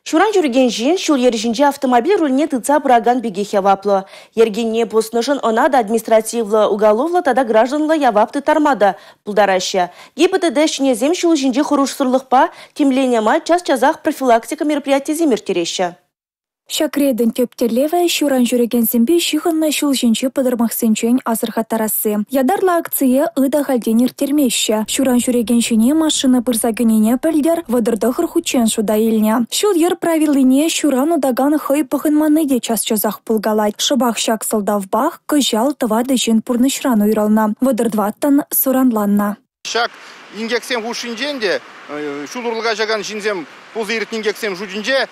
Ҫуран ҫӳрекен ҫын ҫул-йӗр ҫинче автомобиль рульне тытса пыракан пекех яваплӑ. Йӗркене пӑснӑшӑн ӑна та административлӑ, уголовлӑ тата гражданла явап тыттарма та пултараҫҫӗ. ГИБДД ӗҫченӗсем ҫул ҫинчи хӑрушсӑрлӑхпа тимленӗ май час-часах профилактика мероприятийӗсем ирттереҫҫӗ. Ҫак рейдӑн тӗп тӗллевӗ – ҫуран ҫӳрекенсемпе ҫыхӑннӑ ҫул ҫинчи пӑтӑрмахсенчен асӑрхаттарасси. Ятарлӑ акцие ыт ахальтен ирттермеҫҫӗ. Ҫуран ҫӳрекен ҫине машина пырса кӗнине пӗлтӗр 39 хутчен шута илнӗ. Ҫул-йӗр правилине ҫуран утакан хӑй пӑхӑнманни те час-часах пулкалать. Шӑпах ҫак сӑлтавпах кӑҫал 4 ҫын пурнӑҫран уйрӑлнӑ, 34-ӑн суранланнӑ. Ҫак инкексем хушшинчен те ҫул урлӑ каҫакан ҫынсем пулса иртнӗ инкексем шутӗнче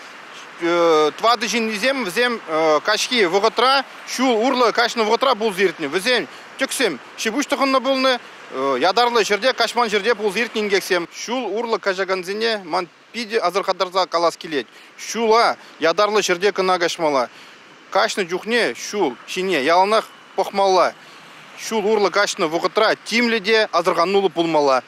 тӑватӑ ҫыннисем вӗсем каҫхи вӑхӑтра ҫул урлӑ каҫнӑ вӑхӑтра пулса иртнӗ. Вӗсен тӗксем ҫи-пуҫ тӑхӑннӑ пулнӑ, ятарлӑ ҫӗрте, каҫман ҫӗрте пулса иртнӗ инкексем. Ҫул урлӑ каҫакансене ман питӗ асӑрхаттарса калас килет. Ҫула ятарлӑ ҫӗрте кӑна каҫмалла. Каҫнӑ чухне ҫул ҫине яланах пӑхмалла. Ҫул урлӑ каҫнӑ вӑхӑтра тимлӗ те асӑрхануллӑ пулмалла.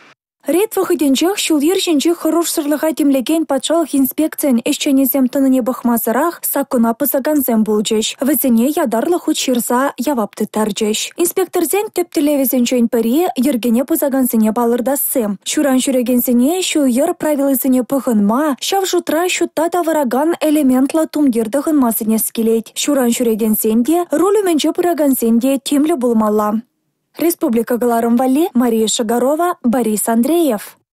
Рейд вӑхӑтӗнчех ҫул-йӗр ҫинчи хӑрушсӑрлӑха тимлекен патшалӑх инспекцийӗн ӗҫченӗсем тӑнине пӑхмасӑрах саккуна пӑсакансем пулчӗҫ. Вӗсене ятарлӑ хут ҫырса явап тыттарчӗҫ. Инспекторсен тӗп тӗллевӗсенчен пӗри – йӗркене пӑсакансене палӑртасси. Ҫуран ҫӳрекенсене ҫул-йӗр правилисене пӑхӑнма, ҫав шутра ҫутта тавӑракан элементлӑ тумтир тӑхӑнма сӗнес килет. Ҫуран ҫӳрекенсен те, руль умӗнче пыракансен те тимлӗ пулмалла. Республика кӑларӑм валли Мария Шагарова, Борис Андреев.